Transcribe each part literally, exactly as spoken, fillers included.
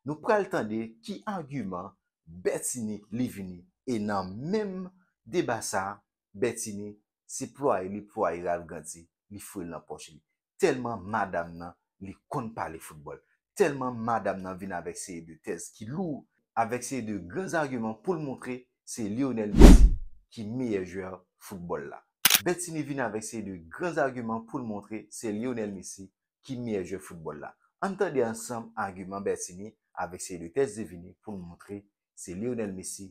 Nou pral tande ki agiman Bertinie li vini, e nan menm deba sa a, Bertinie se plwaye li plwaye Ralph Grandy, li foure l nan pòch li. Tèlman madanm nan, li konn pale foutbòl. Tèlman madanm nan vin avèk seri de tèz ki lou, avèk seri de gran agiman pou l montre se Lionel Messi ki meyè jwè foutbòl la. Bertinie vin avèk seri de gran agiman pou l montre se Lionel Messi ki meyè jwè foutbòl la. Ann tande ansanm agiman Bertinie avèk seri de tèz li vini pou l montre se Lionel Messi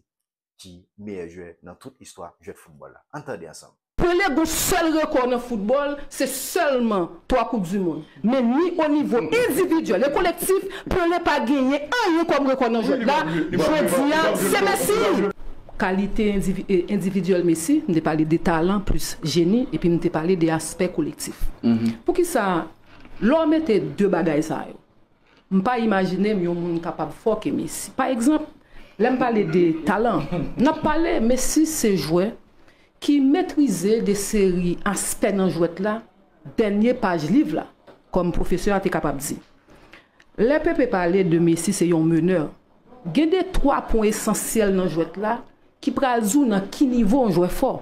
ki meyè jwè nan tout istwa jwèt foutbòl la. Ann tande ansanm. Pele gon sèl rekò nan foutbòl, se sèlman twa koup di mond. Men ni o nivo endividyèl e kolektif, Pele pa genyen anyen kòm rekò nan jwèt la. Jodi a, se Messi. Kalite endivi- e- endividyèl Messi, m te pale de talan plis jeni, epi m te pale de aspè kolektif. Poukisa, lè w mete de bagay sa yo, m pa imajine m yon moun kapab fò ke Messi. Pa egzanp, lè m pale de talan, n ap pale Messi se jwè ki metrize de seri aspè nan jwèt la, dènye paj liv la, kòm pwofesè a te kapab di. Lè Pepe pale de Messi se yon menè, gen de twa pwen esansyèl nan jwèt la ki pral di w nan ki nivo yon jwè fò.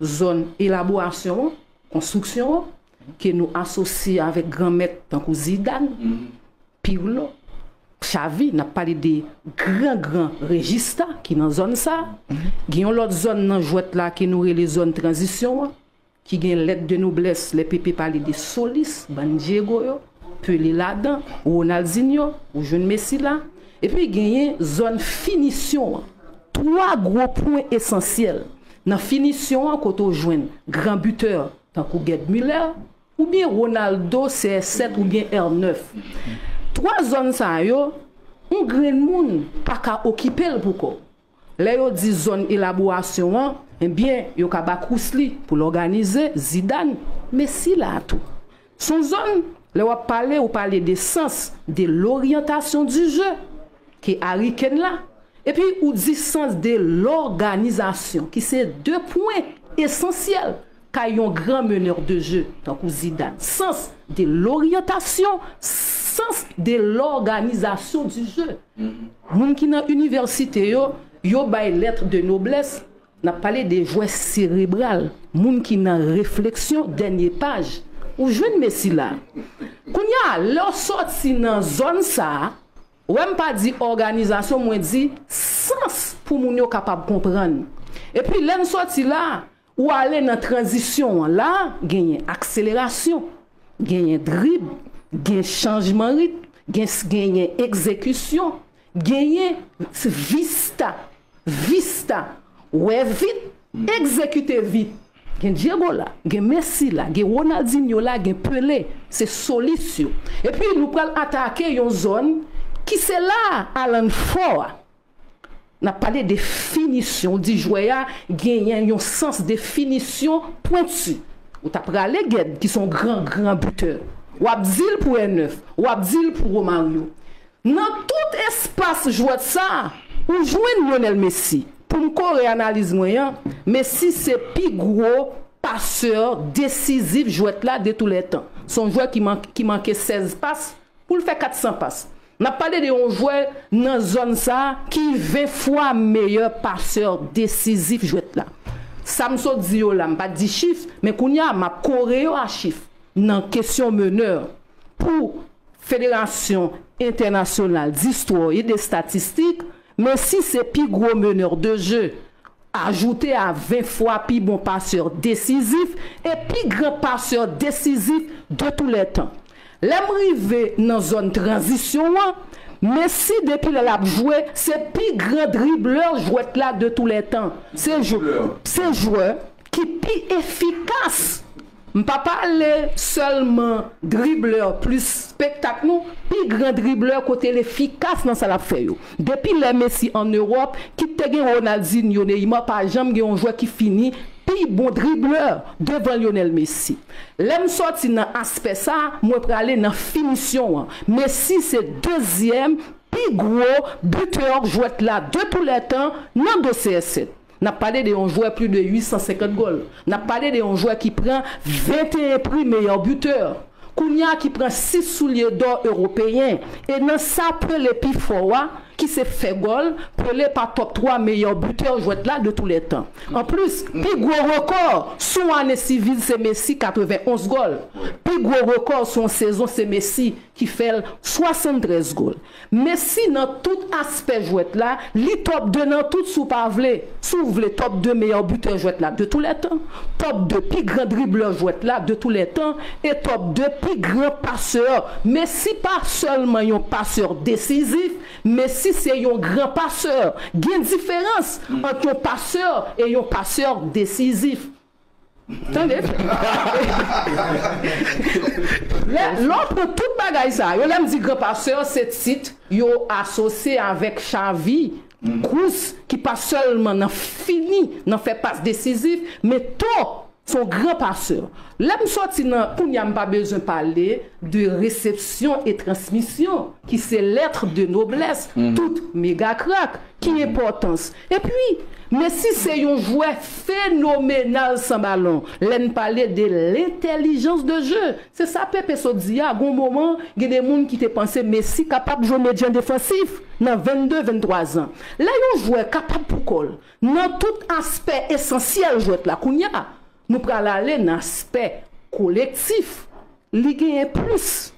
Zòn elaborasyon an, konstriksyon an, ke nou asosye avèk granmèt tankou Zidane, Pirlo, Xavi, n ap pale de gran gran Regista ki nan zòn sa. Gen yon lòt zòn nan jwèt la ke nou rele zòn tranzisyon an, ki gen lèt de noblès, lè Pepe pale de solis, bann Diego yo, Pele ladan, Ronaldinho, ou jwenn Messi la. Epi genyen zòn finisyon an. Twa gwo pwen esansyèl nan finisyon an kote w jwenn gran bitè tankou Gerd Müller, oubyen Ronaldo C R sèt oubyen R nèf. Twa zòn sa yo, yon grenn moun pa ka okipe l pou kò w. Lè yo di zòn elaborasyon an, ebyen, yo ka ba Kroos li pou l òganize, Zidane, Messi la tou. Se yon zòn, lè w ap pale, ou pale de sens de l'orientation du jeu, ke Harry Kane la, epi ou di sens de l'organisation, ki se de pwen esansyèl kay yon gran menè de jeu, tankou Zidane. Sens de l'orientation, sens de l'organisation du jeu. Moun ki nan inivèsite yo, yo bay lèt de noblès, n ap pale de jwè serebral, moun ki nan refleksyon, dènye paj. Ou jwenn Messi la. Kounye a, lè w sòti nan zòn sa a, w wè m pa di òganizasyon, mwen di sans pou moun yo kapab konprann. Epi lè n sòti la, ou ale nan tranzisyon an. La, genyen akselerasyon, genyen drib, gen chanjman ritm, gen, genyen egzekisyon, genyen vista, vista, wè vit, egzekite vit. Gen Diego la, gen Messi la, gen Ronaldinho la, gen Pele, se solis yo. Epi nou pral atake yon zòn ki se la Alan fò a. N ap pale de finisyon, w di jwè a genyen yon sans de finisyon pwenti. Ou ta prale Gerd, ki se yon gran, gran bitè. W ap di l pou R nèf, w ap di l pou Romario. Nan tout espas jwèt sa, ou jwenn Lionel Messi. Pou m kore analiz mwen an, Messi se pi gwo pasè desizif jwèt la de tou lè tan. Se yon jwè ki, man, ki manke sèz pas pou l fè kat san pas. N ap pale de yon jwè nan zòn sa ki ven fwa meyè pasè desizif jwèt la. Sa m sot di yo la, m pa t di chif, men kounye a m ap kore yo a chif. Nan kesyon menè, pou Federasyon Entènasyonal d'Histoire et de Statistique, Messi se pi gwo menè de jeu, ajoute a ven fwa pi bon pasè desizif e pi gran pasè desizif de tou lè tan. Lè m rive nan zòn tranzisyon an, Messi depi lè l ap jwe, se pi gran driblè jwèt la de tou lè tan. Se jwè, se jwè ki pi efikas. M pa pale sèlman driblè plis spektak non, pi gran driblè kote l efikas nan sa l ap fè yo. Depi lè Messi ann Ewòp, kit te gen Ronaldinho, Neymar, pa janm gen yon jwè ki fini pi bon driblè devan Lionel Messi. Lè m sòti nan aspè sa, mwen prale nan finisyon an. Messi se dezyèm pi gwo bitè jwèt la de tou lè tan nan do C R sèt. N ap pale de yon jwè plis de uit san senkant gòl. N ap pale de yon jwè ki pran venteyen pri meyè bitè. kounye a ki pran sis soulye dò ewopeyen, e nan sa Pelé pi fò a, ki se fè gòl, Pelé pa top twa meyè bitè jwèt la de tou lè tan. Anplis, pi gwo rekò sou ane sivil se Messi katrevenonz gòl. Pi gwo rekò sou yon sezon se Messi ki fè l swasanntrèz gòl. Messi nan tout aspè jwèt la, li top de nan tout si w pa vle. Si w vle top de meyè bitè jwèt la de tou lè tan, top de pi gran driblè jwèt la de tou lè tan, e top de pi gran pasè. Messi pa sèlman yon pasè desizif, Messi se yon gran pasè. Gen diferans ant yon pasè e yon pasè desizif. Tande. Lè, lè w pran tout bagay sa yo, lè m di gran pasè, se tit yo asosye avèk Xavi, Kroos, ki pa sèlman nan fini, nan fè pas desizif, men tou, se yon gran pasè. Lè m soti nan, kounye a m pa bezwen pale de resepsyon e transmisyon, ki se lettre de noblesse, tout mega krak. Ki enpòtans? Epi, Messi se yon jwè fenomenal san balon. Lè n pale de l'intelligence de jeu, se sa Pepe sot di a. Gon moman, gen de moun ki te panse Messi kapab jwe medyan defansif nan vennde, venntwa zan. Lè yon jwè kapab pou kò l, nan tout aspè esansyèl jwèt la, kounye a, nou pral ale nan aspè kolektif. Li genyen plis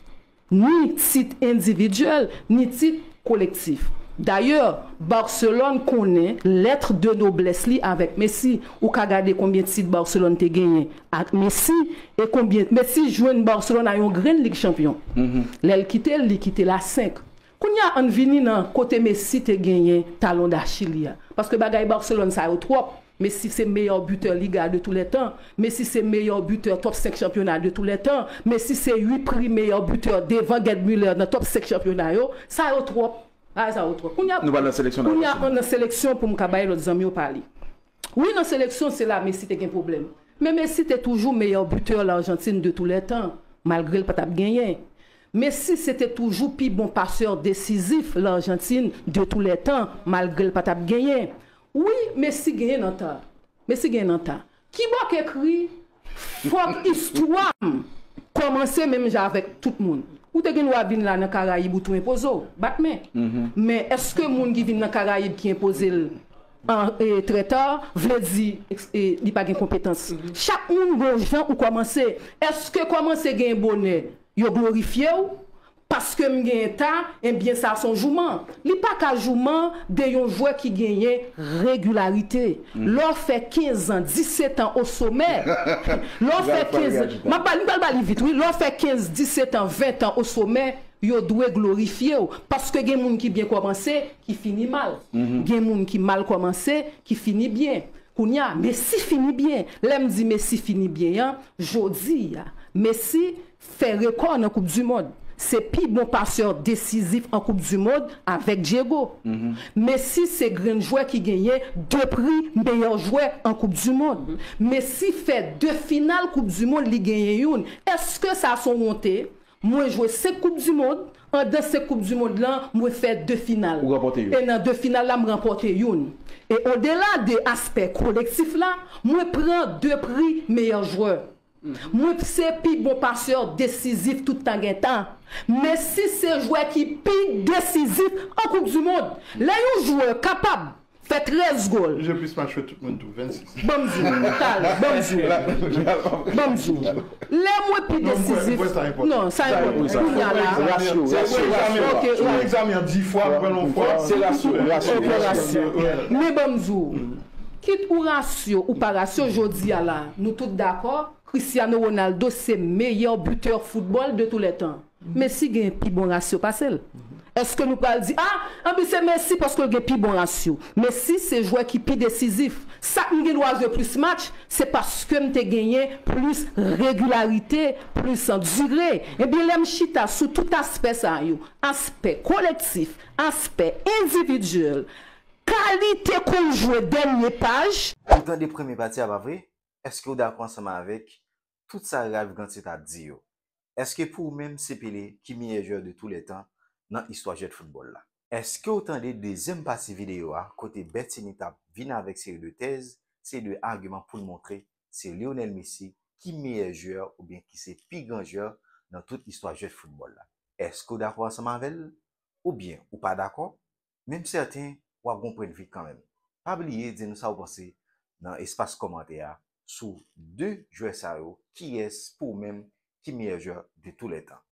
ni tit endividyèl, ni tit kolektif. Dayè, Barcelone konnen lettre de noblesse li avèk Messi. Ou ka gade konbyen tit Barcelone te genyen ak Messi, e konbyen Messi jwenn Barcelone a yon grenn Lig Chanpyon. Lè l kite l, li kite l a senk. Kounye a, ann vini nan kote Messi te genyen talon d'Achille li a. Paske bagay Barcelone sa yo twòp. Messi se meyè bitè Liga de tou lè tan. Messi se meyè bitè top senk chanpyona de tou lè tan. Messi se uit pri meyè bitè devan Gerd Müller nan top senk chanpyona yo. Sa yo twòp. Bagay sa yo twòp. Kounye a, Nou pral nan seleksyon nan kounye a, Arjantin. Nan seleksyon pou m ka bay lòt zanmi yo pale. Wi, nan seleksyon, se la Messi te gen pwoblèm. Men Messi te toujou meyè bitè Lajantin de tou lè tan, malgre l pa t ap genyen. Messi se te toujou pi bon pasè desizif Lajantin de tou lè tan, malgre l pa t ap genyen. Wi, Messi genyen nan ta. Messi genyen nan ta. Kibòk ekri, fòk istwa m kòmanse menm jan avèk tout moun. Ou te gen dwa vin la nan Karayib ou tou enpoze w, bat men. Men èske moun ki vin nan Karayib ki enpoze l an e, trè ta, vle di e, li pa gen konpetans? Chak moun gon jan ou kòmanse. Èske kòmanse gen bonè, yo glorifye w? Paske m genyen ta, enbyen sa se yon jouman. Li pa ka jouman de yon jwè ki genyen regilarite. Lè w fè kenz an, disèt an o somè, lè w fè kenz an, m ap ba li, m pral ba li vit, wi. Lè w fè kenz, disèt an, ven an o somè, yo dwe glorifye w. Paske gen moun ki byen kòmanse, ki fini mal. Gen moun ki mal kòmanse, ki fini byen. Kounye a, Messi fini byen. Lè m di Messi fini byen an, jodi a, Messi fè rekò nan Koup di Mond. Se pi bon pasè desizif an Koup di Mond avèk Diego. Messi se grenn jwè ki genyen de pri meyè jwè an Koup di Mond. Messi fè de final Koup di Mond, li genyen youn. Èske sa se yon wonte? Mwen jwe senk Koup di Mond, andan senk Koup di Mond lan, mwen fè de final. Ou ranpòte youn. E nan de final la, m ranpòte youn. E odela de aspè kolektif la, mwen pran de pri meyè jwè. Mwen se pi bon pasè desizif tout tan gen tan. Messi se jwè ki pi desizif an Koup di Mond. Lè yon jwè kapab fè trèz gòl. Li jwe plis match ke tout moun tou, vennsis. Ban m di w, Tal, ban m di w. Ban m di w. Lè mwen pi Non, m kwè- m desizif. kwè sa enpòtan. Non, sa enpòtan. Kounye a la. Rasyo, rasyo, rasyo. Ok, Si w ok. egzamyen an dis fwa, ou pran yon fwa. Se rasyo, Ok, rasyo. rasyo. Men ban m di w, kit ou rasyo ou pa rasyo, jodi a la, nou tout dakò, Cristiano Ronaldo se meyè bitè foutbòl de tou lè tan. Messi gen pi bon rasyo pase l. Èske nou pral di, ah, anpi se Messi paske l gen pi bon rasyo? Messi se jwè ki pi desizif. Sa k m gen dwa jwe plis match, se paske m te genyen plis regilarite, plis dire. Ebyen, lè m chita sou tout aspè sa yo, aspè kolektif, aspè endividyèl, kalite konn jwe dènye paj, Ou tande premye pati a, pa vre? Èske w dakò ansanm avèk tout sa Ralph Ganthier t ap di yo? Èske pou ou menm se Pelé ki meyè jwè de tou lè tan nan istwa jwèt foutbòl la? Èske w tande dezyèm pati videyo a kote Bertinie t ap vin avèk seri de tèz, seri de agiman pou l montre se Lionel Messi ki meyè jwè oubyen ki se pi gran jwè nan tout istwa jwèt foutbòl la. Èske w dakò ansanm avè l? Oubyen ou pa dakò? Menm sèten, w ap gon pwennvi kanmenm. Pa bliye di nou sa w panse nan espas kòmantè a sou de jwè sa yo, kiyès pou w menm ki meyè jwè de tou lè tan.